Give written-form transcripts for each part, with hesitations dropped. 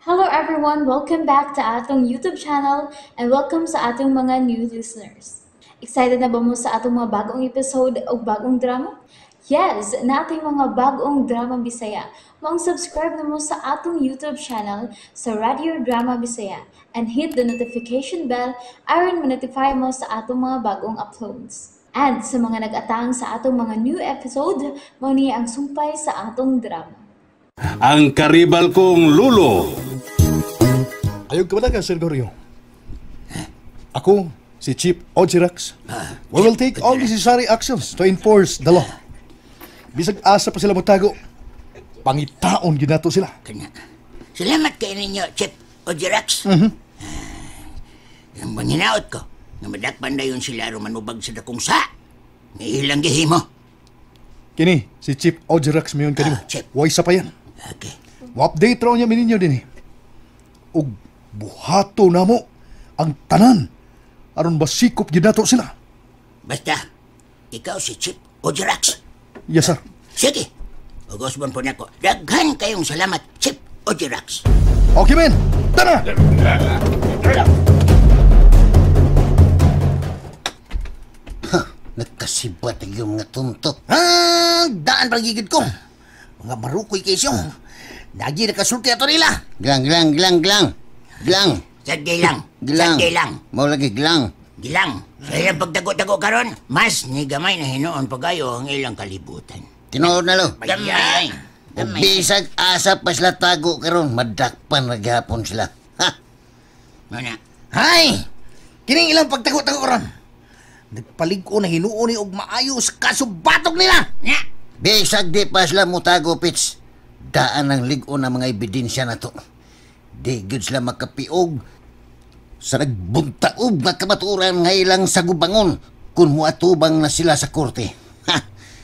Hello everyone! Welcome back to atong YouTube channel and welcome sa atong mga new listeners. Excited na ba mo sa atong mga bagong episode o bagong drama? Yes! Nating mga bagong drama Bisaya. Maong subscribe na mo sa atong YouTube channel sa Radio Drama Bisaya and hit the notification bell aron ma-notify mo sa atong mga bagong uploads. And sa mga nag-atang sa atong mga new episode, mao ni ang sumpay sa atong drama. Ang karibal kong lulo. Ayog ka ba, Sir Gorio? Ako, si Chief Ojirax. We will take all necessary actions to enforce the law. Bisag asa pa sila motago, pangitaon ginato sila. Kana. Salamat kay ninyo, Chief Ojirax. Ang panginaot ko, nga madakpan na yun sila aron manubag sa dakong sa. Nga ilang gihimo. Kini, si Chief Ojirax mayon kanimo. Chief. Way sa pa yan. Okay. Mo-update raw niya mininyo din eh. Ug buhato na mo ang tanan aron basikop ginato sila. Basta, ikaw si Chief Ojirax. Yes, sir. Sige. Ugosbon po nako. Daghan kayong salamat, Chief Ojirax. Okay, men. Tara! Nagkasibat ang mga tuntok. Ah, daan pagigid ko. Mga marukoy kayo. Lagi nakasulti ato nila. Glang, glang, glang, glang. Glang. Sagdi lang. Glang. Sagdi lang. Mao lagi glang. Gilang. Sa ilang pagdago-dago karon, mas ni gamay na hinuon pagayo ang ilang kalibutan. Tinuod na lo. Gamay. Gamay. Bisag asa pa sila tago karon, madakpan na gihapon sila. Ha? Muna. Hay! Kining ilang pagtago-tago karon. Nagpalig-o na hinuon ni og maayo sa kasubatok nila. Na. Bisag di pa sila mutago, Pits. Daan ang lig-on ang mga ebidensya na to. Di gyud sila makapiog sa nagbuntaob nga kamatuoran nga ilang sagubangon kung muatubang na sila sa korte. Ha!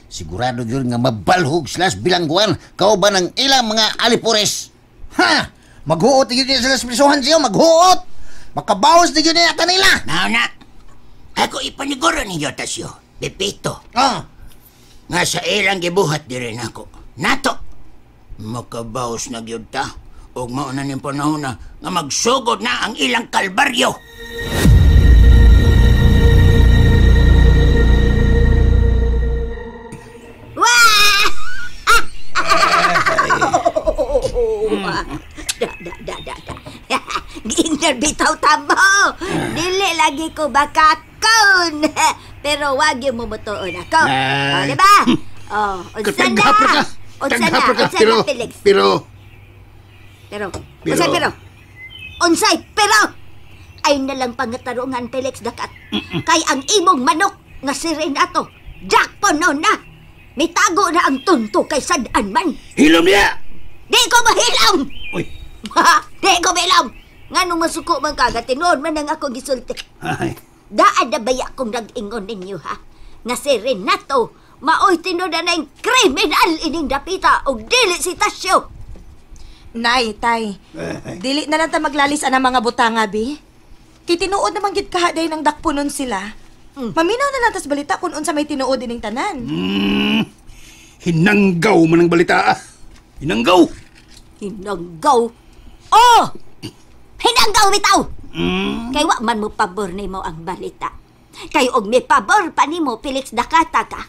Sigurado gyud nga mabalhog sila sa bilangguan kauban ang ilang mga alipores. Ha! Maghuot gyud nila sila sa prisuhan siyo, maghuot! Makabawas na gyud nila kanila. Mao na. Ako ipaniguro ninyo, Tasyo. Pepito. Ah, Nga sa ilang gibuhat diri nako. Nato. Makabawas na gyud ta. Ug mao na ning panahon na nga magsugod na ang ilang kalbaryo. Wah! Da, da, da, da, da. Giingnan bitaw tamo. Dili lagi ko bakakon. Pero wag yung mumutuon ako. O, di ba? O, unsa na? Katanghap ra ka. Unsa na? Tanghap ra ka. Unsa Pero, na, Felix? pero, Pero, Pero- unsay pero? Unsay pero? Ay nalang pangatarungan, Felix Dakat. Kay ang imong manok nga si Renato, jackpot no na. Mitago na ang tunto kay sad-an man. Hilom niya! Di ko mahilom! Uy. Di ko mahilom! Nga nung masuko man ka, tinuod man ang ako gisulti. Ay. Daan na baya kong nag-ingon ninyo, ha? Nga si Renato, maoy tinuod na yung kriminal ining dapita o dili si Tasyo. Nay, tay, dili na lang ta maglalis ang mga butanga, bi. Kay tinuod naman gid kaha day ng dakpunon sila. Maminaw na lang tas balita kung unsa may tinuod ining tanan. Hinanggaw man ang balita, ah. Hinanggaw! Hinanggaw? Oh! Hinanggaw bitaw! Kay wa man mo pabor nimo ang balita. Kay og may pabor pa nimo, Felix Dakata ka.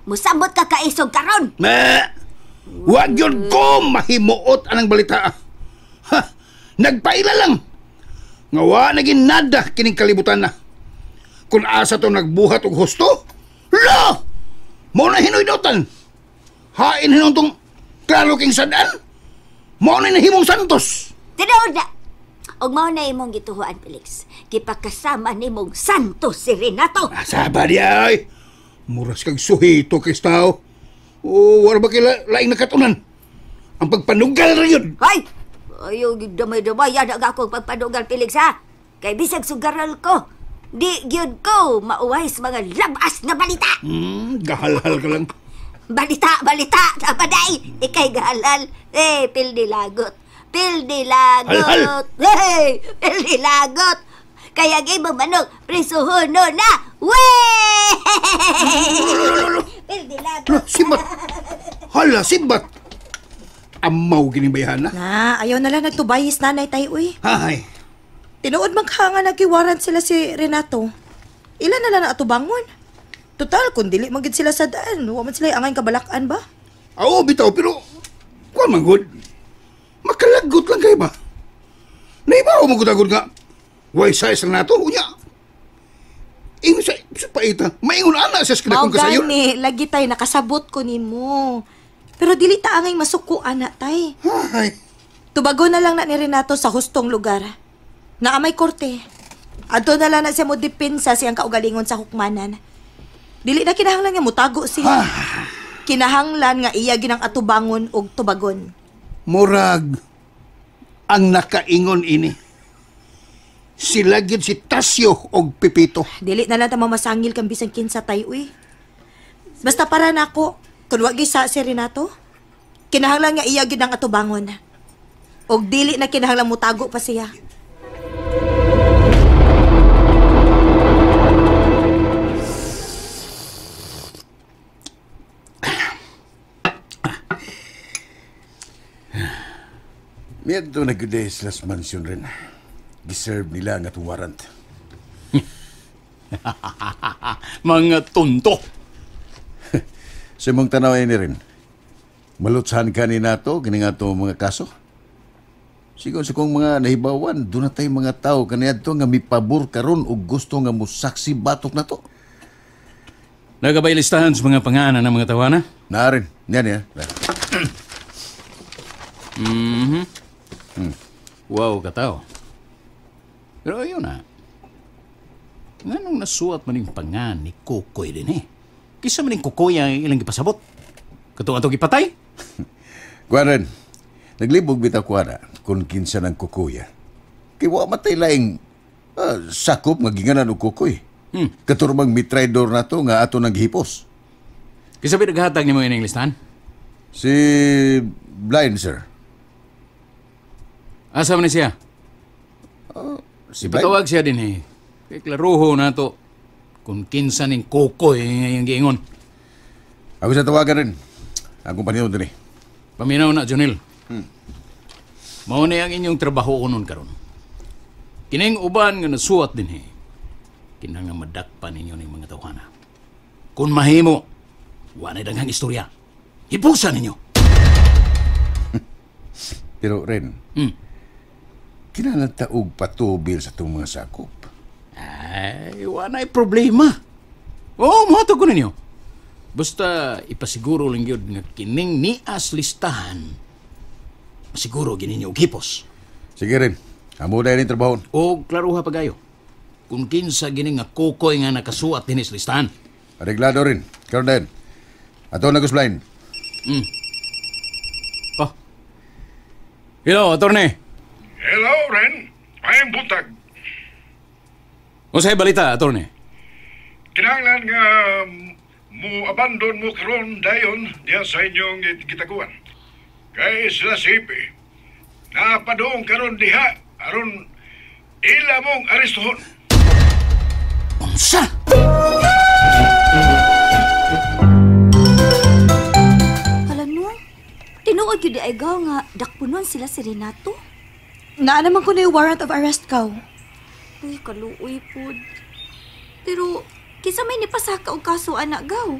Musamot ka kaisog karon. Ma! Wa gyud ko mahimuot anang balita, ah. Ha! Nagpaila lang. Nga wa naging nada kining kalibutan na. Kung asa to nagbuhat og husto, lo! Mao na hinoy-dotan. Hain hinon tong klaro king sadaan. Mao na nahimong Santos. Tinuod na. Og mao na imong gituhuan, Felix. Gipakasama nimong Santos si Renato. Asa ba diay? Muras kag suhito, Cristao. O, wala ba kay laing nakatunan? Ang pagpanugal ra yun. Hoy! Ayaw, damay-damay yan ang akong pagpanugal, Felix, ha? Kay bisag sugaral ko, di gyud ko mauway sa mga labas na balita. Gahalhal ka lang. Balita, balita, tapaday. Ikay gahalhal. Eh, pildi lagot. Pildi lagot. Hey, pildi lagot. Kaya ang imong manok, prisuhono na. Wey! Pildi lagot. Hala, simbat. Hala, simbat. Amaw gining bayhana. Na, ayaw na lang nagtubayis nanay tay uy. Hay. Tinuod man ka nga nagkiwaran sila si Renato. Ilan na lang na atubangon? Total, kung dili man gid sila sa daan, wa man sila angay kabalakan ba? Oo, bitaw, pero kuan man gud. Makalagot lang kay ba? Naibaw mo gud nga. Way size lang nato unya. Ingon sa paita, maingon ana sa Mao kung kasayon. gani, lagi tay nakasabot ko nimo. Pero dili ta angay masuko ana tay. Hay. Tubago na lang na ni Renato sa hustong lugar. Naa may korte. Adto na lang na siya mo depensa siyang kaugalingon sa hukmanan. Dili na kinahanglan nga mutago siya. Kinahanglan nga iya ginang atubangon og tubagon. Murag ang nakaingon ini. Sila gyud si Tasyo og Pipito. Dili na lang ta mamasangil kang bisan kinsa tay uy. Basta para nako, kun wa gyud sa si Renato, kinahanglan nga iya gyud ang atubangon. Og dili na kinahanglan mutago pa siya. Miyadto na gyud sila sa mansion rin. Giserve nila ang atong warrant. Mga tunto. Sa imong tanaw ni rin, malutsahan ka ni nato, kini nga itong mga kaso. Sigon sa kong mga nahibawan, doon na tayo mga tao kaniadto nga mipabor karon og gusto nga musaksi batok na to. Nagabay listahan sa mga pangalan ng mga tawana? Na rin. Yan yan. Wow, katao. Pero ayun na. Nganong nasuwat man yung pangan ni Kokoy din eh. Kisa man yung Kokoy ang ilang gipasabot. Katong atong gipatay? Kuan rin, naglibog bitaw kuan na kung kinsa ng kukuya. Kay wa matay laing sakop nga ginganan og kukoy. Katurmang mitraidor na to nga ato naghipos. Kisa ba naghatag nimo ining listahan? Si Blind, sir. Asa man ni siya? Si Blind? Ipatawag siya din eh. Kay klaruho na to kung kinsa ning Kokoy ang giingon. Ako sa tawagan rin. Akong paninod din eh. Paminaw na, Jonel. Mao ni ang inyong trabaho unon karon. Kining uban nga nasuwat din eh. Kinahanglan madakpan ninyo ning mga tawhana. Kung mahimo, wa na daghang istorya. Hipusa ninyo. Pero rin, kinahanglan ta og patubil sa itong mga sakop. Ay, wa na'y problema. Oo, mohatag ko ninyo. Basta ipasiguro lang yun nga kining nias listahan, masiguro gininyo og hipos. Sige rin, amo dahil yung trabaho. O klaruha pagayo. Kung kinsa gini nga kokoy nga nakasuat dinis listahan. Areglado rin, karon din. Ato na blind. Oh. Hello, attorney. Hello, Ren. Ayong buntag. Unsay balita, attorney? Kinahanglan nga mo abandon mo karon dayon diya sa inyong gitaguan. Kay sila si Ipe, napadoong karon diha aron ila mong arestuhon. Unsa? Hala no, tinuod gyud ay gaw nga dakpunon sila si Renato. Naa naman ko na yung warrant of arrest kaw. Uy, kaluoy pud. Pero kinsa may nipasaka og kaso anak gaw?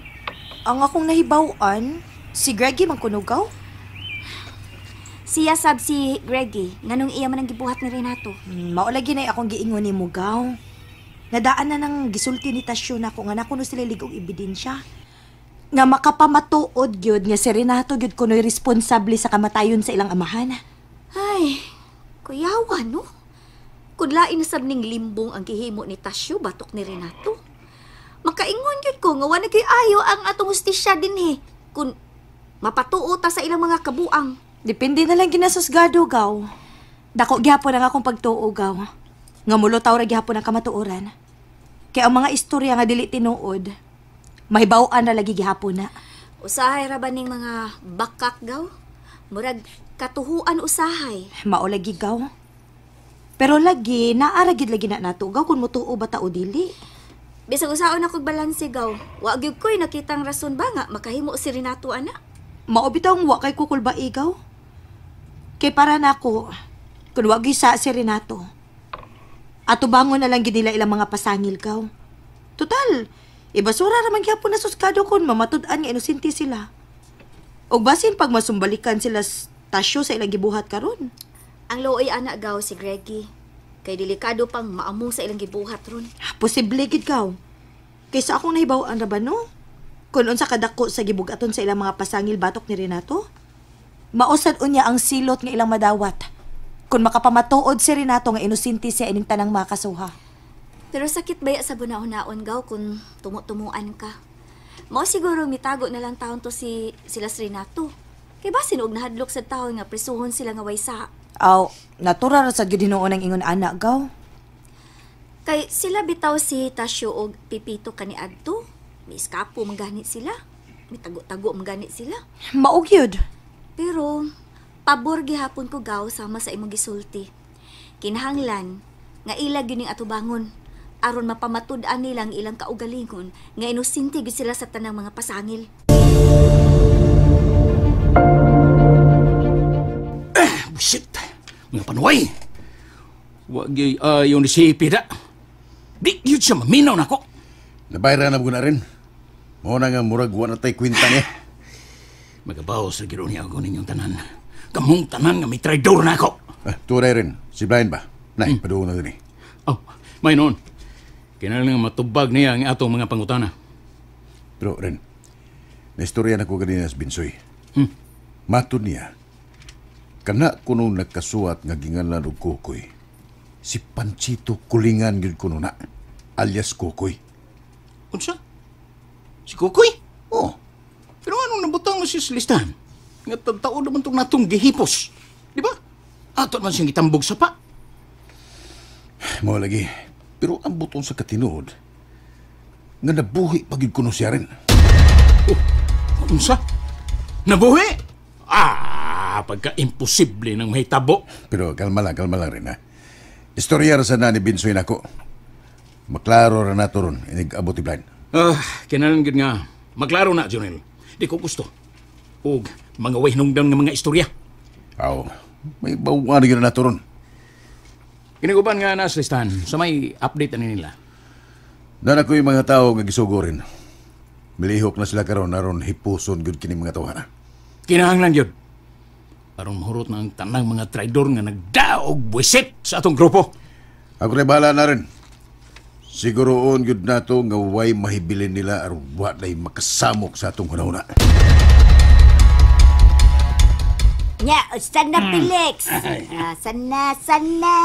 Ang akong nahibaw-an, si Greggy man kuno gaw. Siya sab si Greggy, nganong iya man ang gibuhat ni Renato. Mao lagi na akong giingon nimo gaw. Nadaan na nang gisulti ni Tasyo nako nga nako no sila ligog ebidensya. Nga makapamatuod gyud nga si Renato gyud kunoy responsable sa kamatayon sa ilang amahan. Ay, kuyawa no. Kun lain na sab ning limbong ang gihimo ni Tasyo batok ni Renato. Makaingon gyud ko nga wa na gyud ayo ang atong hustisya dinhi kun mapatuo ta sa ilang mga kabuang. Depende na lang ginasusgado gaw. Dako gihapon ang akong pagtuo gaw. Nga mulutaw ra gihapon ang kamatuoran. Kay ang mga istorya nga dili tinuod, mahibaw-an ra lagi gihapon na. Usahay ra ba ning mga bakak gaw? Murag katuhuan usahay. Mao lagi gaw. Pero lagi naa ra gid lagi na nato gaw kung mutuo ba ta o dili. Bisag usaon ako balanse gaw. Wa gyud koy nakitang rason ba nga makahimo si Renato ana. Mao bitawng wa kay kukulba igaw. Kay para nako, kun wa gyud sa si Renato, atubangon na lang gid nila ilang mga pasangil gaw. Total, ibasura ra man gyapon na suskado kun mamatud-an nga inosente sila. Og basin pag masumbalikan sila tasyo sa ilang gibuhat karon. Ang looy ana gaw si Greggy. Kay delikado pang maamong sa ilang gibuhat ron. Posible gid gaw. Kaysa akong nahibaw-an ra ba no? Kun unsa kadako sa gibugaton sa ilang mga pasangil batok ni Renato, mausad unya ang silot nga ilang madawat. Kun makapamatuod si Renato nga inosente siya ining tanang makasuha. Pero sakit baya sa bunaon-naon gaw kung tumu-tumuan ka. Mao siguro mitago na lang taon to si sila si Renato. Kay basin og nahadlok sa taon nga prisuhon sila nga way sa. Aw, natural ra sad gyud hinuon ang ingon ana gaw. Kay sila bitaw si Tasyo og Pipito kaniadto. Miiskapo man gani sila. Mitago-tago man gani sila. Mao gyud. Pero pabor gihapon ko gaw sama sa imong gisulti. Kinahanglan nga ila gyud ning atubangon aron mapamatud-an nila ang ilang kaugalingon nga inosente gyud sila sa tanang mga pasangil. Shit! Mga panuway! Wa gyud ayo ni si Pida. Di gyud siya maminaw nako. Nabayra na na rin. Mao na nga murag wa na tay kwenta niya. Magabaw sa giro niya ako ninyong tanan. Kamong tanan nga may traidor na ako. Tunay rin. Si Brian ba? Nay, paduong na din eh. Oh, may noon. Kinahanglan nga matubag niya ang atong mga pangutana. Pero rin, naistorya na ko ganina sa Binsoy. Matod niya, kana kuno nagkasuwat nga ginganlan og Kukoy. Si Panchito Kulingan gyud kuno na, alias Kukoy. Unsa? Si Kukoy? Oh. Pero anong nabutang mo siya sa listahan? Nga tao naman itong natong gihipos. Di ba? Ato man siyang itambog sa pa. Mao lagi. Pero ang buton sa katinuod, nga nabuhi pag yun kuno siya rin. Oh, unsa? Nabuhi? Ah, pagka-imposible ng mahitabo. Pero kalma lang rin ha. Istorya ra sa na ni Binsoy nako. Maklaro ra nato ron, inig-abot ni Blind. Kinahanglan gyud nga. Maklaro na, Jonel. Di ko gusto. Og mga way hinungdan nga mga istorya. Aw, may bawaan gyud na nato ron. Kiniguban nga nasa listahan sa may update ani nila. Nana ko yung mga tao nga gisugo rin. Milihok na sila karon aron hipuson gyud kini mga tawhana. Kinahanglan gyud. Aron mahurot na ang tanang mga traidor nga nagdaog buwisit sa atong grupo. Ako rin bahala na rin. Siguroon gyud nato nga way mahibilin nila aron wa nay makasamok sa atong hunahuna. Nya, sana Felix. Sana, sana.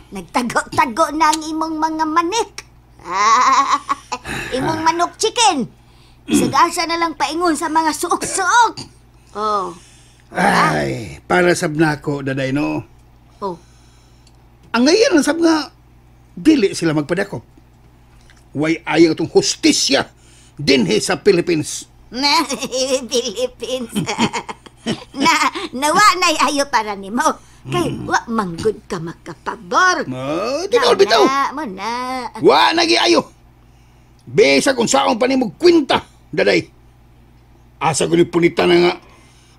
Nagtago-tago na ang imong mga manik. Imong manok chicken. Isag-asa na lang paingon sa mga suok-suok. Oh. Ay, para sab nako daday no. Oh. Ang ngayon sab nga dili sila magpadakop. Way ayaw itong hustisya dinhi sa Philippines. Na, Philippines. Na, nawa na'y ayo para nimo. Kay wa manggod ka makapabor. Oh, tinuod bitaw. Mo na. Wa nagi ayo. Bisag unsaon pa nimo kwinta, daday. Asa ko ni punita na nga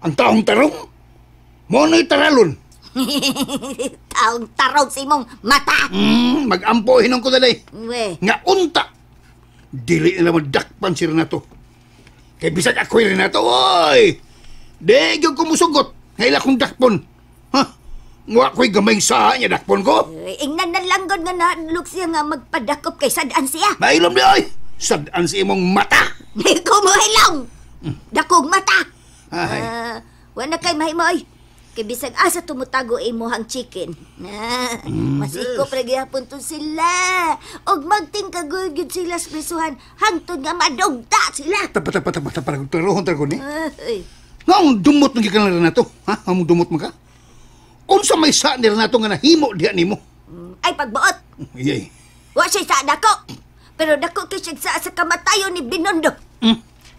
ang taong tarong. Mo na'y taralon. Taong tarong sa imong mata. Magampo hinong ko daday. We. Nga unta. Dili nila madakpan si Renato. Kay bisag ako'y Renato, oy! Di gyud ko musugot. Ngaila kong dakpon. Ha? Nga ako'y gamay sa niya dakpon ko. Ingnan na lang gud nga nahadlok siya nga magpadakop kay sadaan siya. Mailom di oy! Sadaan sa imong mata. Di ko mohilong. Dakog mata. Ay. Wala kay mahimo oy. Kay bisag asa tumutago imuhang chicken. Masikop ra gihapon to sila. Og magtingkagoy gyud sila sa prisuhan hangtod nga madugta sila. Tapa klarohon ta ko ni. Ay. Ngaong dumot ng gikan na Renato? Ha? Ngaong dumot mo ka? Unsa may sa ni Renato nga nahimo diha nimo? Ay pagbuot. Iyay. Wa siya sa dako. Pero dako kay siya sa kamatayon ni Binondo.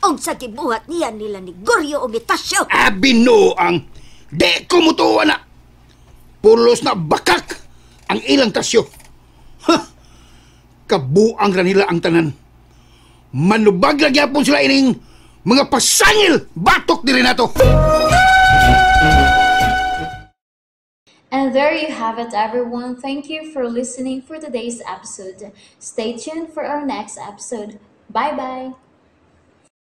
Og sa gibuhat niya nila ni Goryo og ni Tasyo. Binuang. Di ko mutuwa na. Pulos na bakak ang ilang Tasyo. Ha? Kabuang ra nila ang tanan. Manubag ra gyapon sila ining mga pasangil batok ni Renato. And there you have it, everyone. Thank you for listening for today's episode. Stay tuned for our next episode. Bye bye.